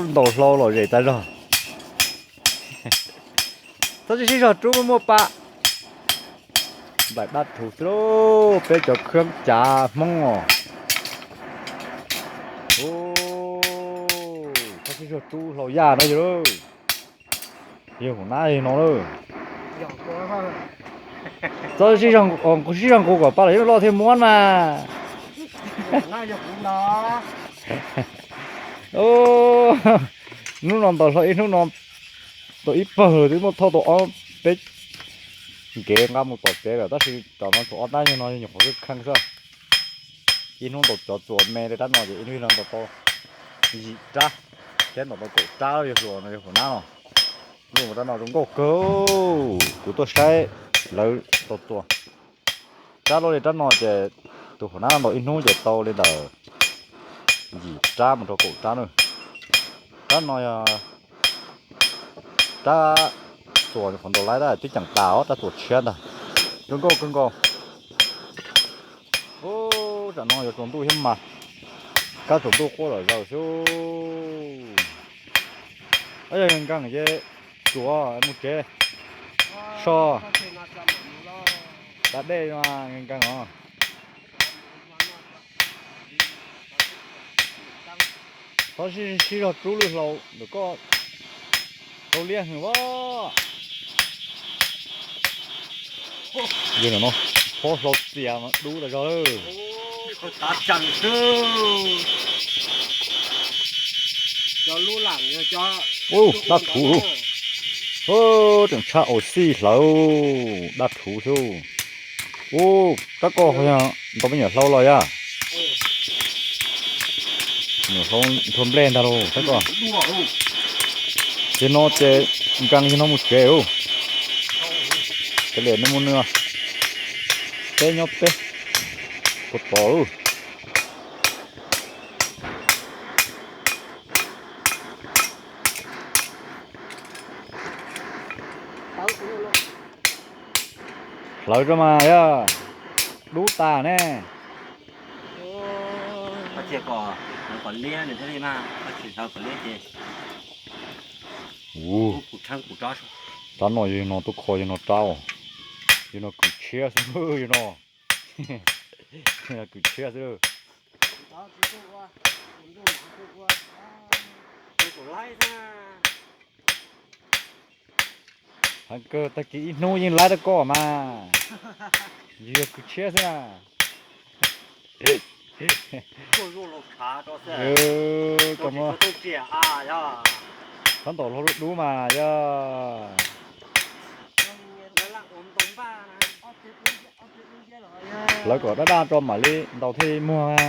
Ntaus hlau lom zem tas zog. Txhob sib sib zog rub muaj muaj pa. Nplaim dab thuv xwb lauj, peb cov khab cav Hmoob os. Txhob sib zog rub hlau yaj na yog lauj. Yog hauv nab yog no lauj. Txhob sib zog nqus kom pa los yeej loj thiaj muab mas. Hnub no ntaus hlau ib hnub no tau ib pawg twb muab thauj tau ob peb nkev nqa mus tom tsev lawm, tab sis tom no tshuav ob tab nyuag no yog nyuam qhuav kheej xwb. Ib hnub ntaus cov txuas me li rab no ces ib hnub no ntaus tau yim rab, thiab ntaus tau kaum rab yog hluas no yog hluas nab no. Zoo rab no zoo nkauj kawg, kuv tuaj saib lawv tau txuas. Rab loj li rab no ces tus hluas nab ntaus ib hnub ces tau li ntawm yim rab mus rau kaum rab na. Rab no yog rab txuas qhov ntaus laib tab twb ceem tas os, rab txuas tshiab ntag. Zoo nkauj kawg nkaus. Tsam no yuav tsaus ntuj thiab mas, kab tsaus ntuj quaj zom zaws xwb. Yog nkees ces tsuav mus tsev. So, da dej nkees os. Txhob sib zog rub lwm hlau ntawm koj, hlau liab heev as. Yog no, phob hlau txias mas dub tas zog lawm. Ub, dab thuv. Tseem tshaj aus xij hlawv, dab thuv xwb. Ub, rab koj ho yog ntau me nyuam hlau los yog? Nyuam hlau nthua nplej ntag lauj rab koj. Ces no ces nkees yog no mus tsev lauj. Kav liam nws mus nws, peb nyob peb puas tod lauj. Hlawv rau mas yog dub tas ne. Ub, rab no yog no tuaj kho yog no rab os. Yog no kws tshiab xwb yog no. Kws tshiab xwb. Heev kawg, tag kis ib hnub yeej laib rab koj mas. Yog kws tshiab xwb na. Koj muab tab ntaus hlau dub dub mas yog. Hlawv kom daj daj tso mam li ntaus thiaj muag.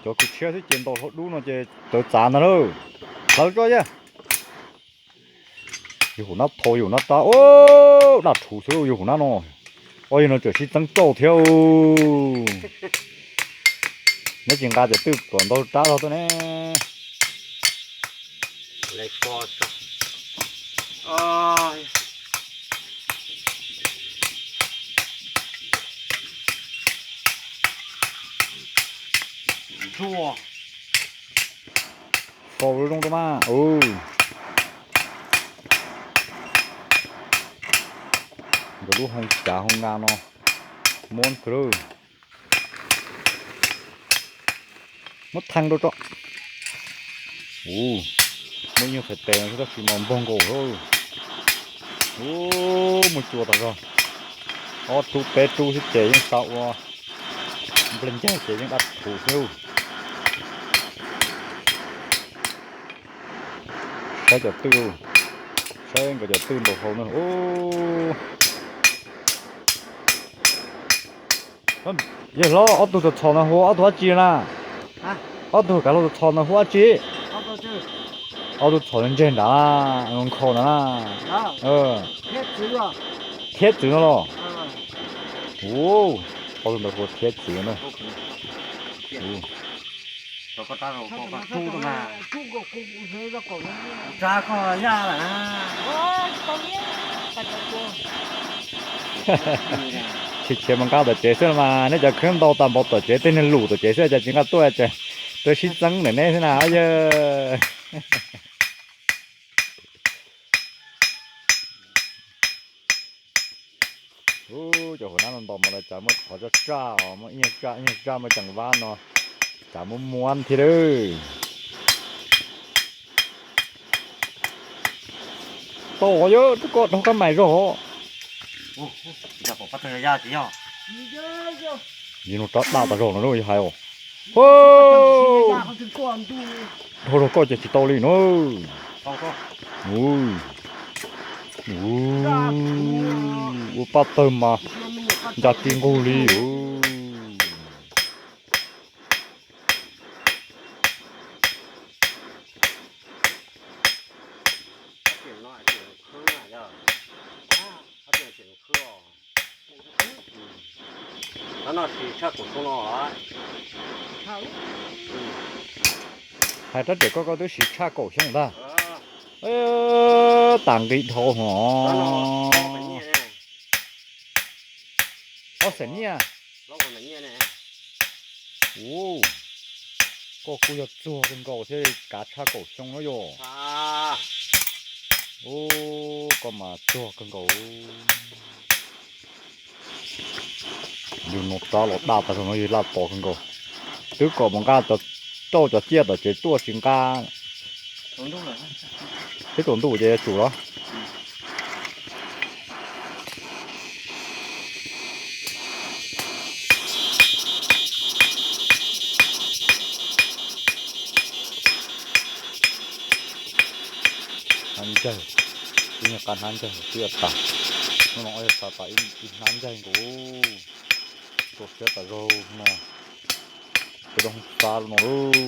Cov kws tshiab xwb ces ntaus hlau dub no ces tawv txav ntag lauj. Hlawv tso yag. Yog hum nab thau yog hum nab rab, daj rhuv xwb yog hum nab no. Ob yog no tseem sib txeeb tsauj thiab. Neb tsis nqa cov twj kom ntau rab zog tuaj ne. Faus zoo rau mas. Nkawd lub hoo cav hoo nkas no muab kawg lawm. Muab thee rau tso. Ub, muaj ib nyuag qhiav tes no tab sis mas npog nkaus. Ub, muaj cua tas zog. Ob rub peb rub xwb ces yeej tau ua nplej ncaug ces yeej daj rhuv xwb. Saib cov twj, saib nkawd cov twj ntaus hlau na. Yawg hlob, ob tug txhom txhom no hu ob tug dab tsi na? Ob tug kav hlau txhom txhom no hu dab tsi? Ob tug txhom ntseg nrad, nkhaus ntawd na. Thiab txwv no los? Ub, ob tug ntawd hu thiab txwv na. Ub, tsa koj yaj lawm na. Khiav khiav mus nqa tom tsev xwb mas neb cov khwb ntau tas npaum tom tsev, tej neeg lus tom tsev xwb cas tsis nqa tuaj, tuaj sib txeeb ntawm neb xwb na yawg. Ub, cov hauv nab no ntos mas lawv cas muaj qhov tsaj tsaj os, muaj ib nyuag tsaj ib nyuag tsaj muaj ceev vab no, cas muab muab thiab lawm. Tau yog rub koj dhau kab mais zog. Yog no rov daj tas zog no yog hais os. Dhau zog koj ces tsis tau li no. Ua paj tawg mas nca ti nqug li. Hais rab riam koj koj twb siv tshaj kaum xyoo ntag. Tas nqi dhau hos. Ob xeem nyiaj. Ub, koj kuj yog txuag kawg nkaus thiab, kav tshaj kaum xyoo no yog. Ub, koj mas txuag kawg nkaus. Yus no rov los daj tas zog no yus laj tos kawg nkaus. Twb kom mus nqa cov rauj cov ciaj tom tsev tuaj tsis nqa. Twb tsaus ntuj ces yuav tsum los. Hnab ncawg, ib nyuag qab hnab ncawg twb yuav tas. Hnub no yog xav tas ib hnab ncawg nkaus. Txaus siab tas zog no. Peb rau hoob xab no lauj.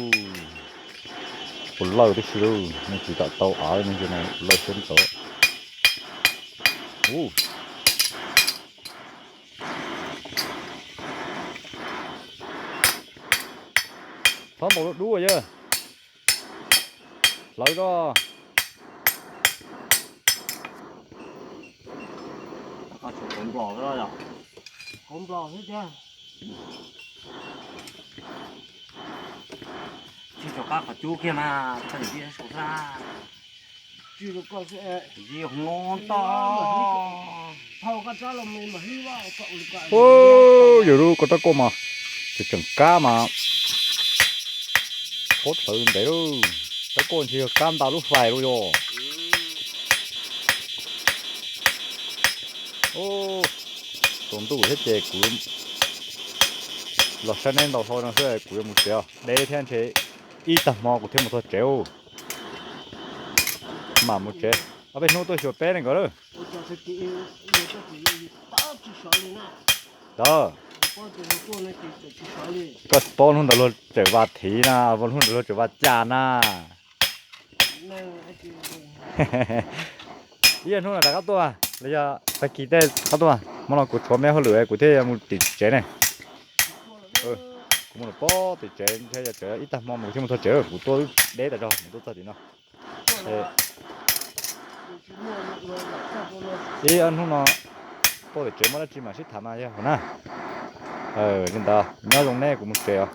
Puas lawj tib si lauj, nej tsis kam tau av li ne, no puas lawj siab ntawd. Txhob ntaus dub dub yawg. Hlawv zog. Tsis rov qab qhov cub kiag mas, tsis rov qab xwb. Yog lub koj rab kauj mas tseem tseem kab mas, pob txhawv ntev lauj. Rab kauj ntshe yog kab nta lub fais lauj yog. Tsaus ntuj thiab ces kuv los saib neb ntau hlo no xwb, kuv yuav mus tsev os. Deb thiab ntshe ib tag hmo kuv thiaj mus txog tsev. Mam mus tsev, ob peb hnub tuaj xyuas peb ne nkawd lawm. Tawd, koj paub hnub ntawd luag tseem vas thiv na, hnub ntawd luag tseem vas cas na. Ib hnub no rov qab tuaj los yog tag kis tej rov qab tuaj, hmo no kuv tshuav me hauj lwm kuv thiaj yuav mus tim tsev ne. Kuv mus lawm pob tim tsev thiab, yog tseem ib tag hmo mus thiaj mus txog tsev, kuv tuaj deb tas zog mus tuaj txog tim no. Ib ob hnub no tuaj tim tsev muaj dab tsi mam sib tham mas yog hauv na. Li ntawd nyob zoo neb, kuv mus tsev os.